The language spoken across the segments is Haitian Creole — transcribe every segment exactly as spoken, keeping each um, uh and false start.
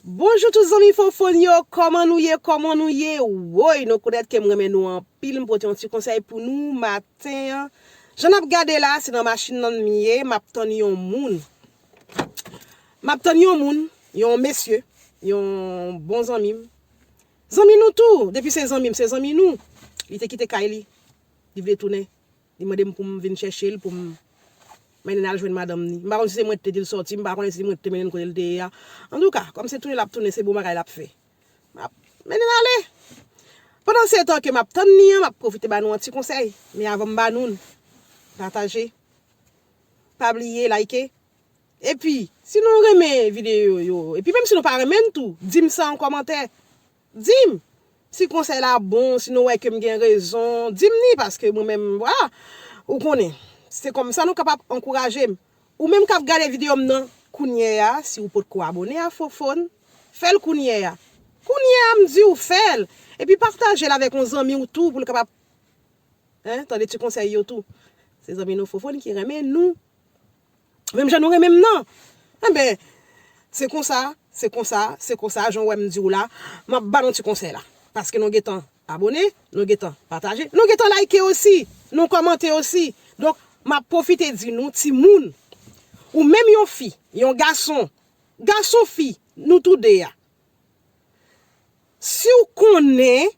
Bonjou tout zanmi Fofòn yo, kòman nou ye, kòman nou ye? Woy, nou konèt ke m renmen nou anpil, m pote yon ti konsèy pou nou maten an. Jan n ap gade la, se nan machin nan m ye, m ap tann yon moun. M ap tann yon moun, yon mesye, yon bon zanmi m. Zanmi nou tou, depi se zanmi m, se zanmi nou. Li te kite kay li, li vle tounen. Li mande m pou m vin chèche l, pou m mennen l al jwenn madanm ni. M pa konn si se mwen ki te di l sòti, m pa konnen si se mwen ki te mennen l kote l te ye a. Antouka, kòm se tounen l ap tounen, se bon bagay l ap fè. M ap mennen l ale. Pandan se tan ke m ap tann ni an, m ap pwofite ba nou yon ti konsèy. Men avan m ba nou l, pataje. Pa bliye like. Epi, si nou renmen videyo yo, epi menm si nou pa renmen l tou, di m sa an kòmantè. Di m si konsèy la bon, si nou wè ke m gen rezon, di m ni, paske mwen menm, vwala, ou konnen, se kòmsa nou kapab ankouraje m. Ou menm k ap gade videyo m nan kounye a, si ou potko abone a Fofòn, fè l kounye a. Kounye a, m di w fè l. Epi pataje l avèk yon zanmi w tou pou l kapab, en, tande ti konsèy yo tou. Se zanmi nou Fofòn ki renmen nou. Menm jan nou renmen m nan. Enben, se konsa, se konsa, se konsa, jan w wè m di w la, m ap ba nou ti konsèy la. Paske nou gentan abone, nou gentan pataje, nou gentan like osi, nou kòmante osi. Donk, m ap pwofite di nou, timoun, ou menm yon fi, yon gason, gason fi, nou tou de a. Si w konnen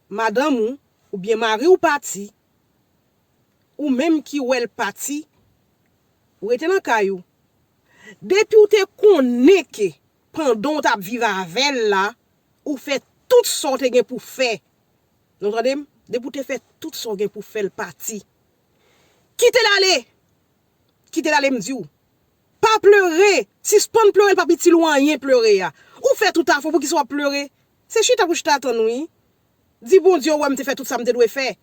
madanm ou oubyen mari w pati, ou menm ki wè l pati, ou rete nan kay ou. Depi w te konnen ke pandan w t ap viv avè l la, ou fè tout sa w te gen pou fè. Nou tande m? Depi w te fè tout sa w gen pou fè l pati, kite l ale! Kite l ale, m di w. Pa plere! Sispann plere, l p ap itil ou anyen plere a. Ou fè tout afè w, poukisa w ap plere? Se chita pou chita tann wi. Di Bondye ou wè m te fè tout sa m te dwe fè.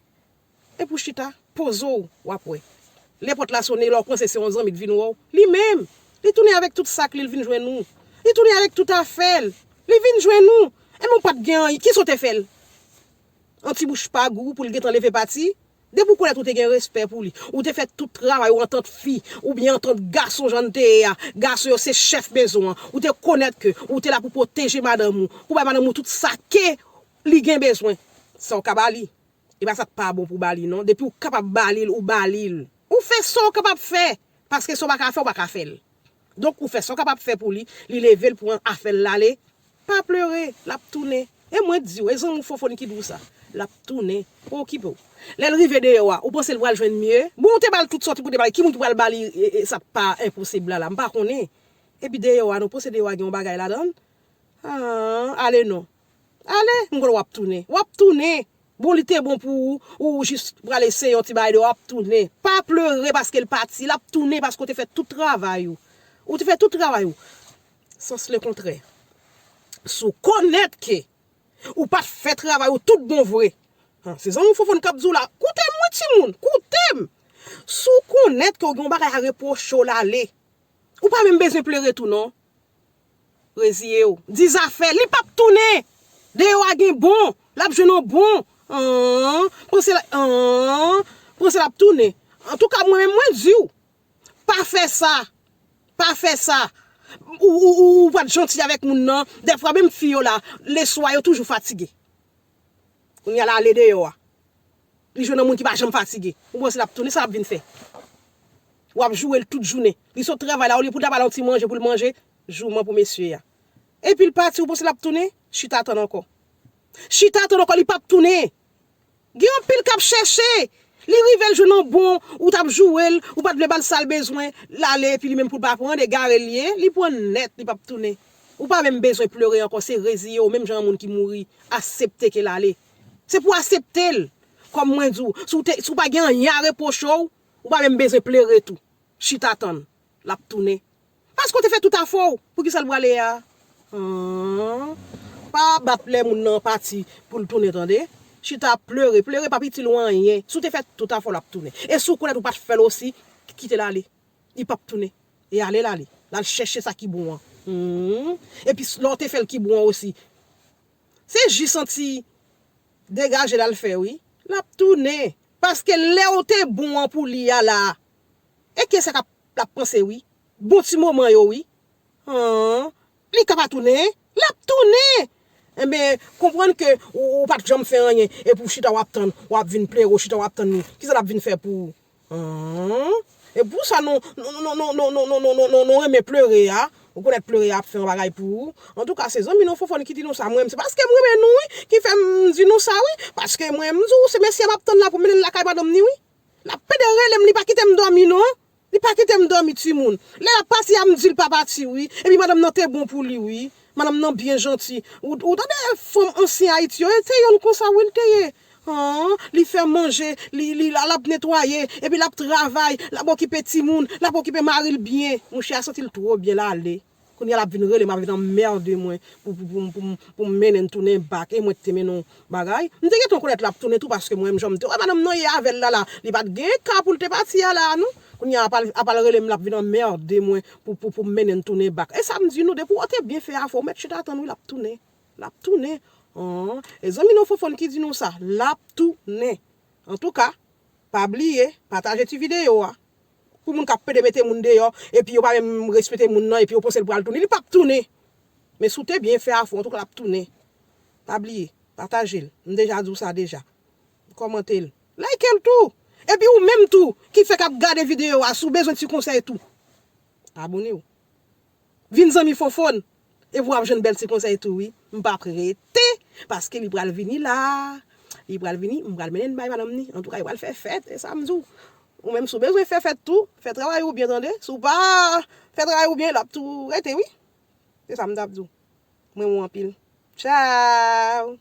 Epi w chita, poze w, w ap wè. Lè pòt la sonnen, lè w panse se yon zanmi k vin wè w, li menm, li tounen avèk tout sak li, l vin jwenn ou. Li tounen avèk tout afè l. Li vin jwenn ou. Enben w pa t gen anyen, kisa w te fè l? Yon ti bouch pa gou pou l gentan leve pati? Depi w konnen ou te gen respè pou li, ou te fè tout travay ou antant fi, oubyen antant gason jan n te ye a. Gason yo se chèf mezon an. Ou te konnen ke ou te la pou pwoteje madanm ou, pou bay madanm ou tout sa ke li gen bezwen. Sa w ka ba li. E pa sa k pa bon pou ba li non. Depi w kapab ba li l, ou ba li l. Ou fè sa w kapab fè. Paske sa w pa ka fè, w pa ka fè l. Donk, ou fè sa w kapab fè pou li, li leve l pran afè l l ale. Pa plere, l ap tounen. E mwen di w, e zanmi w Fofòn ki di w sa. L ap tounen. Pa okipe w. Lè l rive deyò a, ou panse l pral jwenn mye? Bon, ou te ba l tout sa w te pou te ba li. Ki moun ki pral ba li e, e, sa k pa enposib la la? M pa konnen. Epi deyò a, nou panse deyò a gen yon bagay ladan l? Ah, ale non. Ale, m konnen w ap tounen. W ap tounen. Bon, li te bon pou ou, ou jis pral eseye yon ti bagay de w ap tounen. Pa plere paske l pati, l ap tounen paske w te fè tout travay ou. Ou te fè tout travay ou. Sans le kontrè. Si w konnèt ke ou pa t fè travay ou tout bon vre, se zanmi w Fofòn k ap di w la, koute m wi timoun, koute m. Si w konnèt ke w gen yon bagay a repwoche w, l ale. Ou pa menm bezwen plere tou non. Reziye w. Di zafè, li p ap tounen. Deyò a gen bon. L ap jwenn yon bon. An, panse l, an, panse l ap tounen. Antouka, mwen menm, mwen di w. Pa fè sa. Pa fè sa. Ou, ou, ou, ou pa t janti avèk moun nan. Dèfwa, menm fi yo la, leswa, yo toujou fatige. Kounye a l ale deyò a. Li jwenn yon moun ki pa janm fatige. Ou panse l ap tounen, sa l ap vin fè? W ap joure l tout jounen. Li sot travay la, olye pou w ta ba l yon ti manje pou l manje, jouman pou mesye a. Epi l pati, ou panse l ap tounen? Chita tann ankò. Chita tann ankò, li p ap tounen. Gen anpil k ap chèche. Li rive l jwenn yon bon, ou t ap joure l, ou pa t vle ba l sa l bezwen, l ale, epi li menm pou l pa pran, egare l ye, li pran nèt, li p ap tounen. Ou pa menm bezwen plere ankò, se reziye w, menm jan yon moun ki mouri, aksepte ke l ale. Se pou w aksepte l. Kòm mwen di w, si w te, si w pa gen anyen a repwoche w, ou pa menm bezwen plere tou. Chita tann, l ap tounen. Paske w te fè tout afè w. Poukisa l prale a? An, pa bat lè moun nan pati pou l tounen, tande. Chita ap plere. Plere p ap itil ou anyen. Si w te fè tout afè w, l ap tounen. E si w konnèt ou pa t fè l osi, kite l ale. Li p ap tounen. E ale l ale. L al chèche sa ki bon an. Hmm. Epi lè w te fè l ki bon an osi, se jis yon ti degaje l al fè, wi. L ap tounen. Paske lè w te bon an pou li a la, e kiyès k ap, l ap panse, wi. Bon ti moman yo, wi. An, li ka pa tounen, l ap tounen. Enben, konprann ke ou, ou pa t janm fè anyen, epi w chita w ap tann, w ap vin plere, w chita w ap tann li. Kisa l ap vin fè pou ou? An? E pou sa nou, nou, nou renmen plere a. Ou konèt plere a ap fè yon bagay pou ou. Antouka, se zanmi nou Fofòn ki di nou sa. Mwen menm, se paske m renmen nou, wi, ki fè m di nou sa, wi. Paske mwen, m di w, se mesye m ap tann la pou mennen l lakay madanm ni, wi. L ap pede rele m, li pa kite m dòmi, non. Li pa kite m dòmi, timoun. Lè l ap pati a, m di l pa pati, wi. Epi madanm nan te bon pou li, wi. Madanm nan byen janti. Ou, ou tande fanm ansyen Ayiti yo, e te yonn konsa, wi, l te ye. An, li fè manje, li, li, l ap netwaye, epi l ap travay, l ap okipe timoun, l ap okipe mari l byen. Mouche a santi l twò byen, l ale. Kounye a l ap vin rele m, ap vin anmède mwen pou, pou, pou, pou, pou m mennen l tounen bak. E mwen ki te mennen yon bagay. M te gentan konèt l ap tounen tou paske mwen menm jan m te wè madanm nan ye avè l la la. Li pa t gen ka pou l te pati a la, non. Kounye a, apa l, apa l rele m, l ap vin anmède mwen pou, pou, pou m mennen l tounen bak. E sa m di nou, depi w te byen fè afè w, mèt chita tann wi, l ap tounen. L ap tounen. An, e zanmi nou Fofòn ki di nou sa, l ap tounen. Antouka, pa bliye, pataje ti videyo a. Pou moun k ap pede mete moun deyò, epi yo pa menm respekte moun nan, epi yo panse l pral tounen. Li p ap tounen. Men si w te byen fè afè w, antouka, l ap tounen. Pa bliye, pataje l. M deja di w sa deja. Kòmante l. Like l tou. Epi ou menm tou, ki fèk ap gade videyo a, si w bezwen ti konsèy tou, abone w. Vin zanmi Fofòn. Epi w ap jwenn bèl ti konsèy tou, wi. M p ap rete, paske li pral vini la. Li pral vini, m pral mennen l bay madanm ni. Antouka, li pral fè fèt, e sa m di w. Ou menm, si w bezwen fè fèt tou, fè travay ou byen, tande. Si w pa fè travay ou byen, l ap tou rete, wi. Se sa m t ap di w. Mwen renmen w anpil. Tchaw!